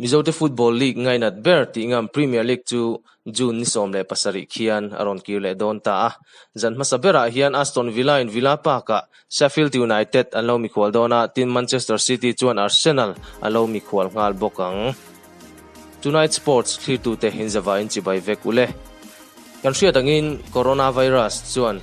Mizote Football League ngainat ber tih ngam Premier League chu June ni 17 khian a rawn kir leh dawn ta a. Zan hmasa berah hian Aston Villa in Villa Park-ah Sheffield United an lo mikhual dawn a, tin Manchester City chuan Arsenal a lo mikhual nghal bawk ang. Tonight Sports thlirtute inzava in chibai vek u le. Kan hriat angin Coronavirus chuan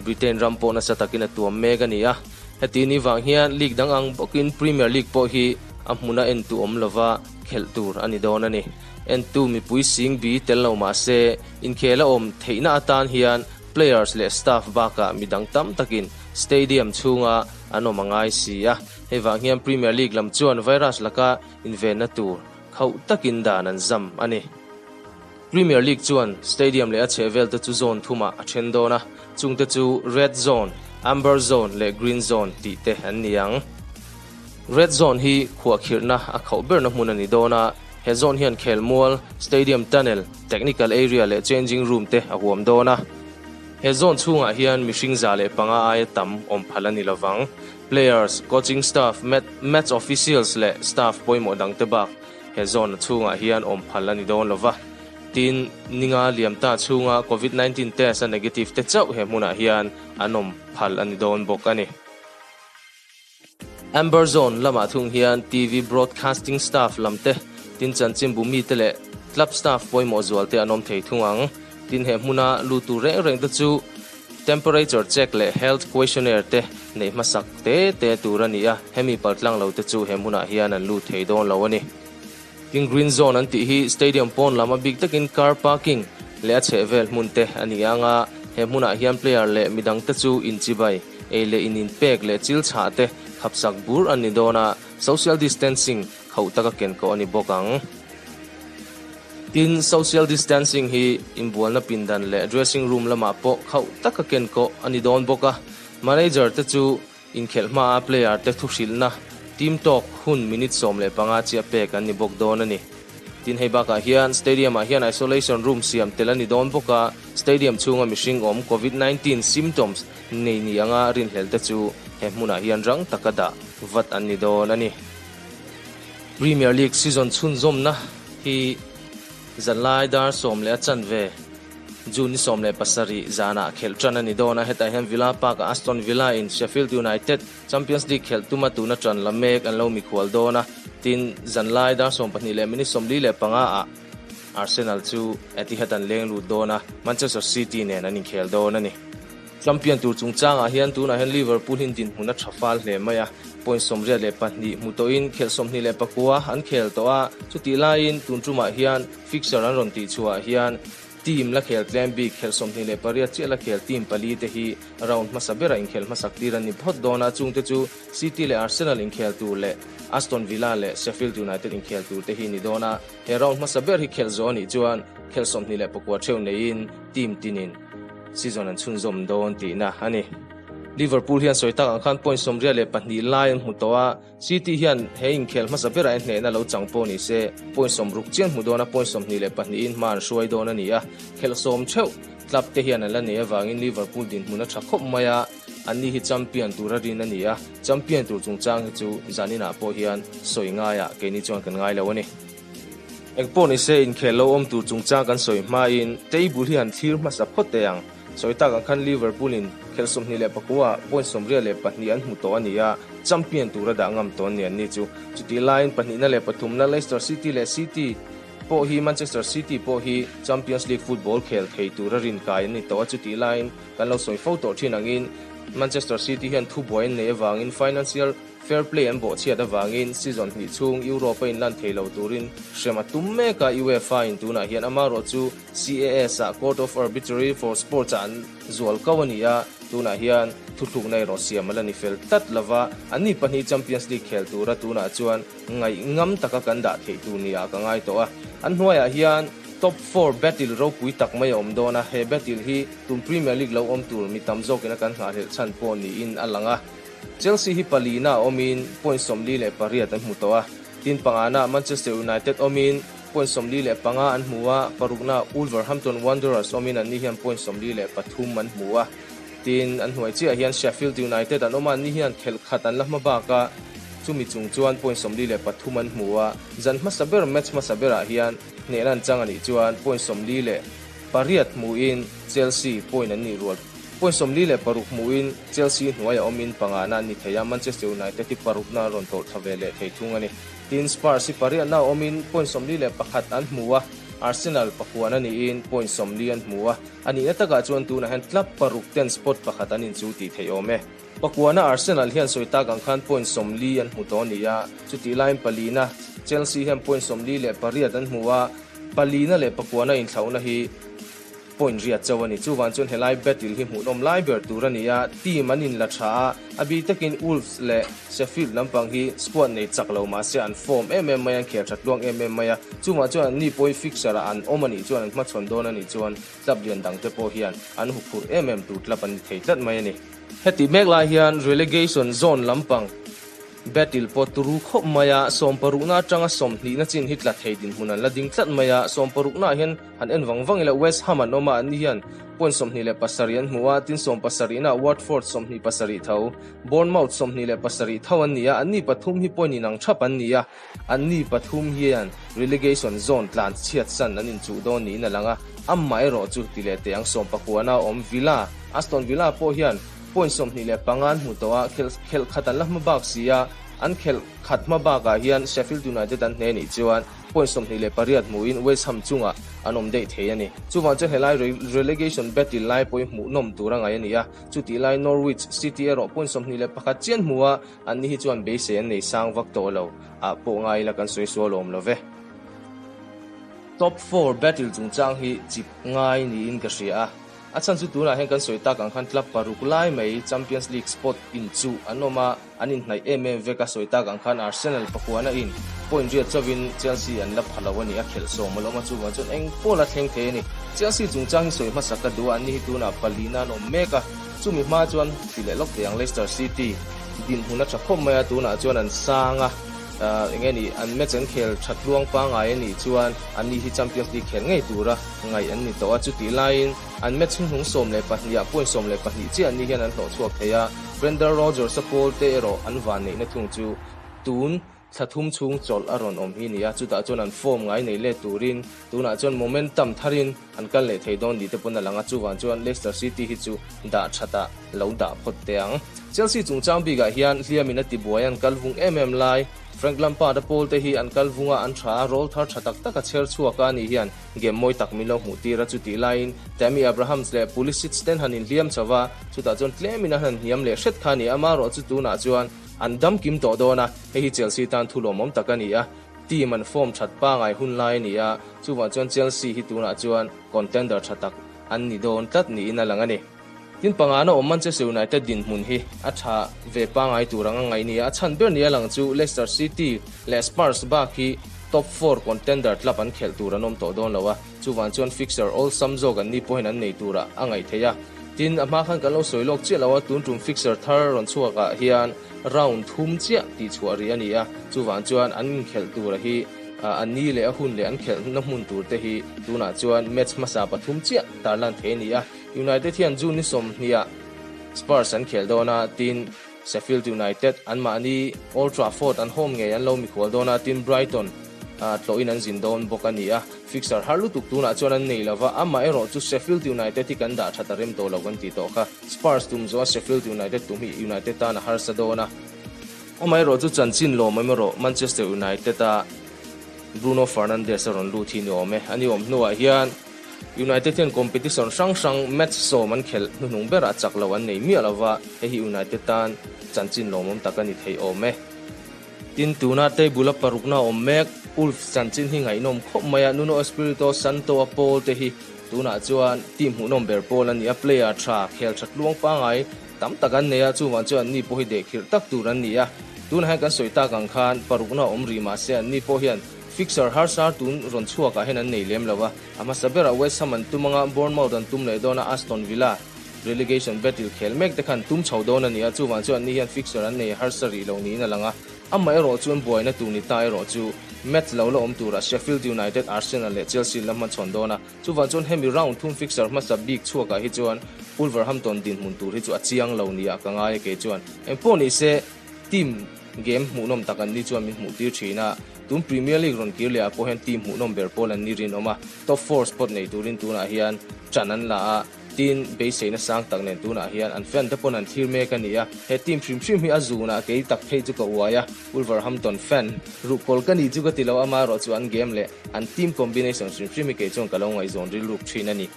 Britain ram pawh nasa takin a tuam mek a ni a, heti ni vang hian league dang ang bawkin Premier League pawh hi a hmuna entu awm lova khelh tur a ni dawn a ni. Entu mipui sing bi tel lo mah se inkhel a awm theihna atan hian players leh staff bakah midang tam takin stadium chhunga an awm a ngai si a, hei vang hian Premier League lam chuan virus laka invenna tur khauh takin dan an zam a ni. Premier League chuan stadium leh a chhehvel te chu zone thumah a then dawn a, chungte chu Red Zone, Amber Zone leh Green Zone tih te an ni ang. Red Zone hi khuahkhirhna a khauh berna hmun a ni dawn a, he zone hian khelmual, stadium tunnel, technical area leh changing room te a huam dawn a. He zone chhungah hian mihring 105 aia tam awm phal a ni lovang. Players, coaching staff, match officials leh staff pawimawh dangte bak He zone chhungah hian awm phal a ni dawn lova, tin, ninga liam ta chhunga Covid 19 test a negative te chauh he hmunah hian an awm phal a ni dawn bawk a ni. Amber Zone lamah thung hian TV broadcasting staff lam te, tin chanchinbu mite leh club staff pawimawh zual te an awm thei thung ang. Tin he hmuna lut tur reng reng te chu Temperature check leh health questionnaire te neih hmasak te te tur a ni a, hemi paltlang lo te chu he hmunah hian an lut thei dawn lo a ni. Tin Green Zone an tih hi stadium pawn lam a bik takin car parking leh a chhehvel hmun te a ni ang a, he hmunah hian player leh midang te chu inchibai, ei leh in inpek leh chil chhah te khapsak bur an ni dawn a, social distancing khauh taka ken kawh a ni bawk ang. Tin, social distancing hi inbualna pindan leh dressing room lamah pawh khauh taka ken kawh a ni dawn bawk a. Manager te chu inkhelh hmaa player te thuhrilhna, team talk, hun minute 15 chiah pek an ni bawk dawn a ni. Tin, hei bakah hian stadium ah hian isolation room siam tel a ni dawn bawk a, stadium chhunga mihring awm covid 19 symptoms nei ni anga rinhlel te chu he hmunah hian rang taka dah vat an ni dawn a ni. Premier League season chhunzawmna hi zanlai dar 10:15 June ni 17 zanah khelh tan a ni dawn a, hetah hian Villa Park-ah Aston Villa in Sheffield United Champions League khelh tuma tuna tan la mek an lo mikhual dawn a, tin zanlai dar 12 leh minute 45 ah Arsenal chu Etihad an leng lut dawn a, Manchester City nen an inkhel dawn a ni. Champion tur chungchangah hian tunah hian Liverpool hi dinhmun a tha fal hle mai a, point 82 hmu tawhin khelh 29 an khel tawh a, chutih laiin tun tumah hian fixture an rawn tih chhuahah hian team la khel tlem bik khelh 28 chiah la khel team pali te hi round hmasa bera inkhel hmasak tir an ni phawt dawn a, chungte chu City leh Arsenal inkhel tur leh Aston Villa leh Sheffield United inkhel tur te hi ni dawn a, he round hmasa ber hi khelh zawh a nih chuan khelh 29 theuh neiin team tinin Season an chhunzawm dawn tihna a ni. Liverpool hian sawi tak ang khan point 82 lai an hmu tawh a, City hian he inkhel hmasa berah en hnehna lo chang pawh ni se, point 60 chiang hmu dawn a, point 22 in hma an hruai dawn a ni a, khelh sawm theuh club te hian an la nei avangin Liverpool dinhmun a tha khawp mai a, anni hi champion tura rin a ni a, champion tur chungchang hi chu zaninah pawh hian sawi ngaiah keini chuan kan ngai lo a ni. Engpawh ni se inkhel lo awm tur chungchang kan sawi hmain table hi han thlir hmasa phawt teh ang. Sawi tak ang khan Liverpool in khelh 29 ah point 82 an hmu tawh a ni a, champion tura dah ngam tawh an ni an ni chu. Chutih laiin pahnihna leh pathumna Leicester City leh City pawh hi Manchester City pawh hi Champions League football khel thei tura rinkai an ni tawh a, chutih laiin kan lo sawi fo tawh thin angin Manchester City hian thubuai an neih avangin financial Fair play an bawhchhiat avangin season hnih chhung Europe a inlan thei lo turin hrem a tum mek a, UEFA in tunah hian amarawh chu CAS ah Court of Arbitrary for Sports ah an zual ko a ni a, tunah hian thuthlukna erawh siam a la ni fel tlat lova, anni pahnih Champions League khel tura tunah chuan ngaih ngam taka kan dah theih tur ni ah ka ngai tawh a, an hnuaiah hian Top four battle ropui tak mai a awm dawn a, he battle hi tun Premier League lo awm tur mi tam zawkin a kan nghahhlelh chhan pawh niin a lang a. Chelsea hi palina awmin point 48 an hmu tawh a, tin pangana Manchester United awmin point 45 an hmu a, parukna Wolverhampton Wanderers awmin anni hian point 43 an hmu a, tin an hnuai chiah hian Sheffield United an awm a, anni hian khelh khat an la hma bak a, Chumi chung chuan point 43 an hmu a, zan hmasa ber match hmasa berah hian hnehna an chang a nih chuan point 48 hmuin Chelsea point an nih rual. Point 46 hmuin Chelsea hnuaiah awmin pangana an ni thei a, Manchester United hi parukna an rawn tawlh thla ve leh thei thung a ni. Tin, Spurs hi pariatna awmin point 41 an hmu a, Arsenal pakuana niin point 40 an hmu a, a nihna takah chuan tunah hian club paruk ten spot pakhat an inchu tih theih awm e. Pakuana Arsenal hian sawi tak ang khan point 40 an hmu tawh a ni a, chutih laiin palina Chelsea hian point 48 an hmu a, palina leh pakuana inthlauhna hi point riat chauh a ni. Chuvang chuan helai battle hi hmuhnawm lai ber tur a ni a, team an inla tha a, a bik takin Wolves leh Sheffield lampang hi squad nei chak lo mahse an form em em mai a, an khel that tluang em em mai a, chuvang chuan anni pawhin fixture ah an awm a nih chuan an hmachhawn dawn a nih chuan club lian dangte pawh hian an huphurh em em tur club an ni thei tlat mai a ni. Heti mek lai hian relegation zone lampang Battle pawh turu khawp mai a, sawmparukna atanga sawmhnihna chin hi tla thei dinhmun an la ding tlat mai a, sawmparuknaah hian han en vang vang ila West Ham an awm a, anni hian point 27 an hmu a, tin sawmpasarihnaah Watford 27 tho, Bournemouth 27 tho an ni a, anni pathum hi point inang thap an ni a, anni pathum hian relegation zone tlan chhiat san an inchuh dawn niin a lang a, amaherawh chu ti leh teh ang sawmpakuana awm Villa, Aston Villa pawh hian Point 25 an hmu tawh a, khelh khelh khat an la hma bak si a, an khelh khat hma bakah hian Sheffield United an hneh nih chuan point 28 hmuhin West Ham chungah an awm daih thei a ni. Chuvang chuan helai relegation battle lai pawhin hmuhnawm tur a ngaih a ni a, chutih lai Norwich City erawh point 21 chian hmu a, anni hi chuan beisei an nei sang vak tawh lo ah pawh ngai ila kan sawi sual awm lo ve. Top four battle chungchang hi chip ngai niin ka hria a. A chhan chu tunah hian kan sawi tak ang khan club paruk lai mai Champions League spot inchuh an awm a, an inhnaih em em vek a sawi tak ang khan Arsenal pakuana in point riat chauhin Chelsea an la pha lo a ni, a khelh sawm a lawm a, chuvang chuan eng pawh la thleng thei a ni. Chelsea chungchang hi sawi hmasa ka duh a, anni hi tunah palina an awm mek a, chumi hma chuan ti leh lawk thei ang Leicester City dinhmun a tha khawp mai a, tunah chuan an sang a. Eng nge ni, an match an khel tha tluang pangngai a nih chuan anni hi Champions League khel ngei tura ngaih an ni tawh a, chutih laiin an match hnuhnung 12 ah point 12 chiah anni hian an hlawh chhuak thei a, Brendan Rodgers-a pawl te erawh an vanneihna thung chu tun thla thum chhung chawlh a rawn awm hi a ni a, chutah chuan an form ngai nei let turin tunah chuan momentum tharin an kal leh thei dawn tih te pawn a lang a, chuvang chuan Leicester City hi chu dah thatah lo dah phawt teh ang. Chelsea chungchang bikah hian hliamin a tibuai an kal vung em em lai. Frank Lampard-a pawl te hi an kal vunga an tha a, roll thar tha tak tak a chher chhuak a, ani hian game mawi tak min lo hmuh tir a, chutih laiin Tammy Abrahams leh Pulisic ten han inhliam chho va, chutah chuan tlemin an han hniam leh hret kha a ni, amaherawh chu tunah chuan an dam kim tawh dawn a, hei hi Chelsea tan thu lawmawm tak a ni a. Team an form that pangai hun lai a ni a, chuvang chuan Chelsea hi tunah chuan contender tha tak an ni dawn tlat niin a lang a ni. Tin pangana awm Manchester United dinhmun hi a tha ve pangai tur anga ngaih ni a, a chhan ber nia lang chu Leicester City leh Spurs bak hi top four contender club an khelh tur an awm tawh dawn lo a, chuvang chuan fixture awlsam zawk an ni pawhin an nei turah a ngaih theih a. Tin, a hma khan kan lo sawi lawk chiah lo a, tun tum fixture thar rawn chhuakah hian Round thum chiah tih chhuah rih a ni a, chuvang chuan an inkhelh tura hi a ni leh a hun leh an khelhna hmun tur te hi tunah chuan match hmasa pathum chiah tarlan thei a ni a. United hian June ni sawmhniah Spurs an khel dawn a, tin Sheffield United anmahni Old Trafford an home ngei an lo mikhual dawn a, tin Brighton tlawhin an zin dawn bawk a ni a. Fixture har lutuk tunah chuan an nei lova, amaherawh chu Sheffield United hi kan dah that a rem tawh lo kan tih tawh kha. Spurs tum zawh a Sheffield United tum hi United tan a harsa dawn a. Amaherawh chu chanchin lawm awm erawh Manchester United a Bruno Fernandes a rawn lut hi ni awm e. A ni awm hnuah hian United hian competition hrang hrang match sawm an khelh hnuhnung berah chak lo an nei miah lova, hei hi United tan chanchin lawmawm tak a ni thei awm e. Tin, tuna table a parukna awm mek Wolves chanchin hi ngaihnawm khawp mai a, Nuno Espirito Santo a pawl te hi tunah chuan team hmuhnawm ber pawl a ni a, player tha, khel tha tluang pangai tam tak an nei a, chuvang chuan anni pawh hi dehkhirh tak tur an ni a. Tunah hian kan sawi tak ang khan parukna awm rih mahse anni pawh hian fixture harsa tun rawn chhuakah hian an nei lem lo a, a hmasa berah West Ham an tum anga Bournemouth an tum leh dawn a, Aston Villa Relegation battle khel mek te khan tum chho dawn a ni a, chuvang chuan anni hian fixture an nei harsa rih lo niin a lang a. Amaherawh chuan buaina tur ni ta erawh chu match lo la awm turah Sheffield United, Arsenal leh Chelsea la hmachhawn dawn a. Chuvang chuan hemi round thum fixture hmasa bik chhuakah hi chuan Wolverhampton dinhmun tur hi chu a chiang lo nia ka ngai a kei chuan. Engpawh ni se team. Game hmuhnawm tak an ni chuan min hmuhtir thin a, tun Premier League rawn kir leh ah pawh hian team hmuhnawm ber pawl an ni rinawm a, top four spot nei turin tunah hian ṭan an la a, tin beiseina sang tak nen tunah hian an fan te pawn an thlir mek a ni a, he team hrim hrim hi a zunah kei tak phei chu ka uai a, Wolverhampton fan ruhkawl ka ni chu ka ti lo, amaherawhchu an game leh an team combination hrim hrim hi kei chuan ka lo ngaihzawn rilruk thin a ni.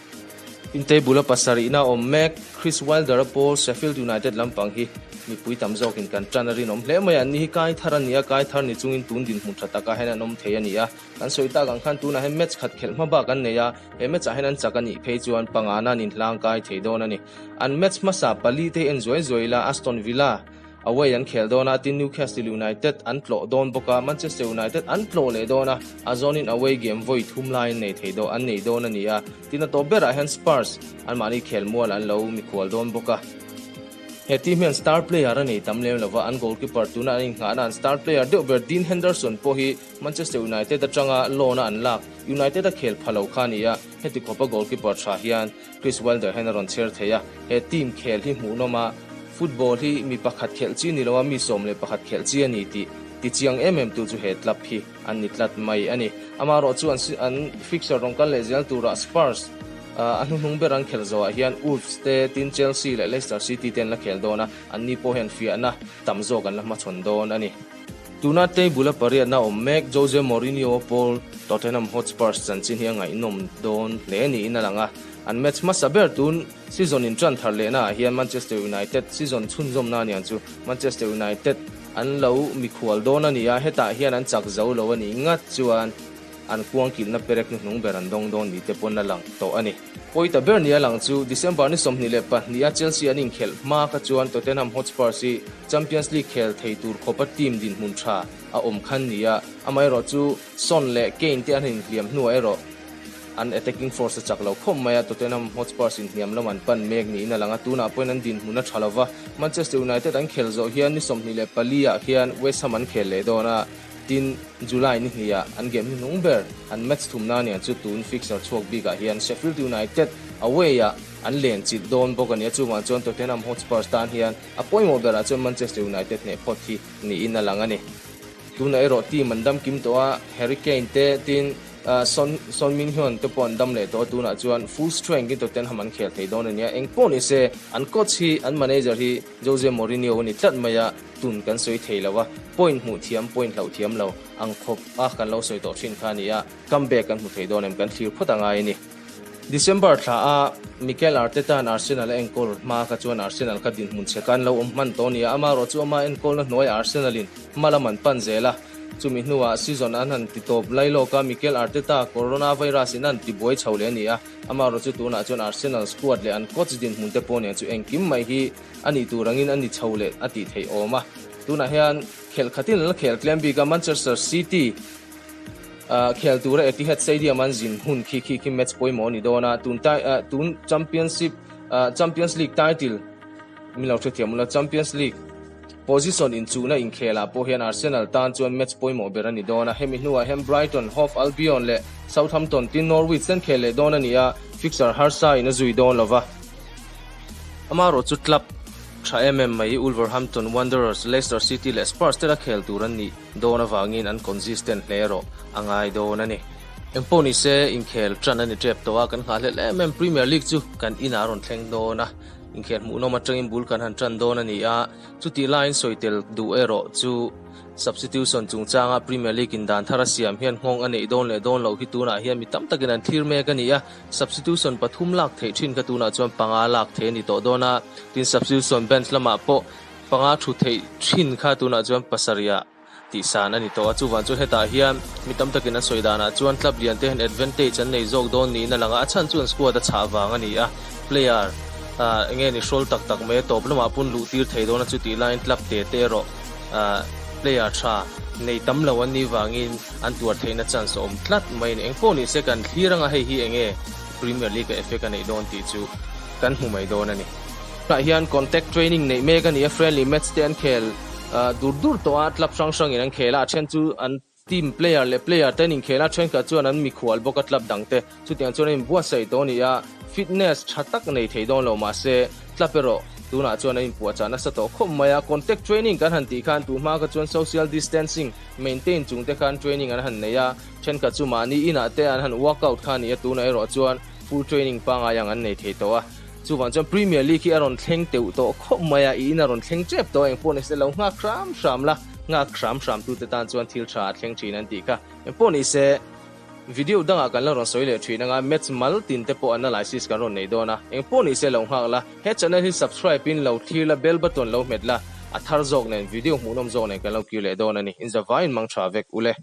Intei bula pasarihna awm mek Chris Wilder-a pawl Sheffield United lampang hi mipui tam zawkin kan tan a rinawm hle mai a, anni hi kai thar a ni a, kai thar ni chungin tun dinhmun tha takah hian an awm thei a ni a. Kan sawi tak ang khan tunah hian match khat khelh hma bak an nei a, he match ah hian an chak a nih phei chuan pangana an inhlang kai thei dawn a ni. An match hmasa pali te hi en zuai zuai ila Aston Villa, Away an khel dawn a, tin Newcastle United an tlawh dawn bawk a, Manchester United an tlawh leh dawn a, a zawnin away game vawi thum lai an nei thei dawn an nei dawn a ni a, tin a tawp berah hian Spurs anmahni khelmual an lo mikhual dawn bawk a. He team hian star player a nei tam lem lova, an goalkeeper tuna an inngahna an star player deuh ber Dean Henderson pawh hi Manchester United atanga loan a an lak United a khel pha lo kha a ni a, heti khawpa goalkeeper tha hian Chris Wilder hian a rawn chher thei a, he team khel hi hmuhnawm a, football hi mi pakhat khelh chi ni lo a, mi 11 khelh chi a ni tih tichiang em em tu chu he club hi an ni tlat mai a ni. Amaherawh chu an an fixture rawn kal leh zel turah Spurs a hnuhnung ber an khelh zawhah hian Wolves te, tin Chelsea leh Leicester City te an la khel dawn a, anni pawh hian fiahna tam zawk an la hmachhawn dawn a ni. Tuna table a pariatna awm mek Jose Mourinho pawl Tottenham Hotspurs chanchin hi a ngaihnawm dawn hle niin a lang a, an match hmasa ber tun season inṭan thar lehna ah hian Manchester United season chhunzawmna aniang chu Manchester United an lo mikhual dawn a ni a, hetah hian an chak zo lo a nih ngat chuan an kuangkilhna perek hnuhnung ber an dawng dawn ni te pawn a lang tawh a ni. Pawi ta ber nia lang chu December ni 22 a Chelsea an inkhelh hma kha chuan Tottenham Hotspurs hi Champions League khel thei tur khawpa team dinhmun tha a awm khan ni a, amaherawh chu Son leh Kane te an inhliam hnuah erawh an attacking force a chak lo khawp mai a, Tottenham Hotspurs inhliam lam an pan mek niin a lang a, tunah pawhin an dinhmun a tha lova, Manchester United an khel zawh hian ni 24 ah khian West Ham an khel leh dawn a. Tin, July ni hniah an game hnuhnung ber an match thumna aniang chu tun fixture chhuak bikah hian Sheffield United away-ah an len chilh dawn bawk a ni a, chuvang chuan Tottenham Hotspurs tan hian a pawimawh berah chuan Manchester United hneh phawt hi niin a lang a ni. Tunah erawh team an dam kim tawh a, Harry Kane te, tin Son Son Min-hyun te pawh an dam leh tawh a, tunah chuan full strength in Tottenham an khel thei dawn a ni a, engpawh ni se an coach hi an manager hi Jose Mourinho a ni tlat mai a, tun kan sawi thei lo a, point hmuh thiam, point hlauh thiam lo ang khawp a kan lo sawi tawh thin kha a ni a, comeback kan hmu thei dawn em kan thlir phawt a ngai a ni. December thla a Mikel Arteta-a'n Arsenal a enkawl hma kha chuan Arsenal kha dinhmun chhe kha an lo awm hman tawh a ni a, amaherawh chu ama enkawlna hnuaiah Arsenal-in hma lam an pan zel a, chumi hnuah season an han ti tawp lai lawk a, Mikel Arteta coronavirus-in a han ti buai chho leh a ni a, amaherawh chu tunah chuan Arsenal squad leh an coach dinhmun te pawh nen chu engkim mai hi A nih tur angin a ni chho leh a tih theih awm a. Tunah hian khelh khatin an la khel tlem bik a, Manchester City khel tura Etihad Stadium an zin hun khi khi khi match pawimawh a ni dawn a. Tun tun Championship Champions League title min lo hrethiam ula, Champions League position inchuhna inkhelah pawh hian Arsenal tan chuan match pawimawh ber a ni dawn a. Hemi hnuah hian Brighton, Hove Albion leh Southampton tin Norwich ten khel leh dawn a ni a, fixture harsa in a zui dawn lova. Amaherawh chu club tha em em mai Wolverhampton Wanderers, Leicester City leh Spurs te la khel tur an nih dawn avangin an consistent hle erawh a ngai dawn a ni. Engpawh ni se inkhel tan a ni tep tawh a, kan nghahhlelh em em Premier League chu kan inah a rawn thleng dawn a, inkhel hmuhnawm atangin bul kan han tan dawn a ni a, chutih laiin sawi tel duh erawh chu Substitution chungchanga Premier League in dan thar a siam hian nghawng a neih dawn leh dawn loh hi tunah hian mi tam takin an thlir mek a ni a. Substitution pathum lak theih thin kha tunah chuan panga lak theih a ni tawh dawn a. Tin, substitution bench lamah pawh panga thu theih thin kha tunah chuan pasarihah tihsan a ni tawh a. Chuvang chuan hetah hian mi tam takin an sawi danah chuan club lian te hian advantage an nei zawk dawn niin a lang a. A chhan chu an squad a chhah vang a ni a. Player eng nge ni hrawl tak tak mai a tawp lamah pawh luh tir thei dawn a chutih laiin club te te erawh player tha nei tam lo an nih vangin an tuar theihna chance a awm tlat mai a ni. Engpawh ni se kan thlir anga hei hi enge Premier League a effect a neih dawn tih chu kan hmu mai dawn a ni. Tunah hian contact training neih mek a ni a, friendly match te an khel dur dur tawh a, club hrang hrangin an khel a, a then chu an team player leh player te an inkhel a, thenkhat chuan an mikhual bawk a club dang te chutiang chuan an inbuatsaih tawh a ni a, fitness tha tak nei thei dawn lo mahse club erawh. Tunah chuan a inpuahchah nasa tawh khawp mai a, contact training kan han tih khan tuhma kha chuan social distancing maintain chung te khan training an han nei a, thenkhat chu mahni inah te an han workout kha a ni a, tunah erawh chuan full training pangngai ang an nei thei tawh a. Chuvang chuan Premier League hi a rawn thleng teuh tawh khawp mai a, i in a rawn thleng tep tawh a, engpawh nise lo nghak hram hram la, nghak hram hram tute tan chuan thil tha a thleng thin an tih kha. Engpawh nise video dangah kan la rawn sawi leh thin anga match mal tin te pawh analysis kan rawn nei dawn a, engpawh nise lo nghak la, he channel hi subscribe in lo thlir la, bell button lo hmet la, a thar zawk nen video hmuhnawm zawk nen kan lo kir leh dawn a ni, inzavaiin mang tha vek ule.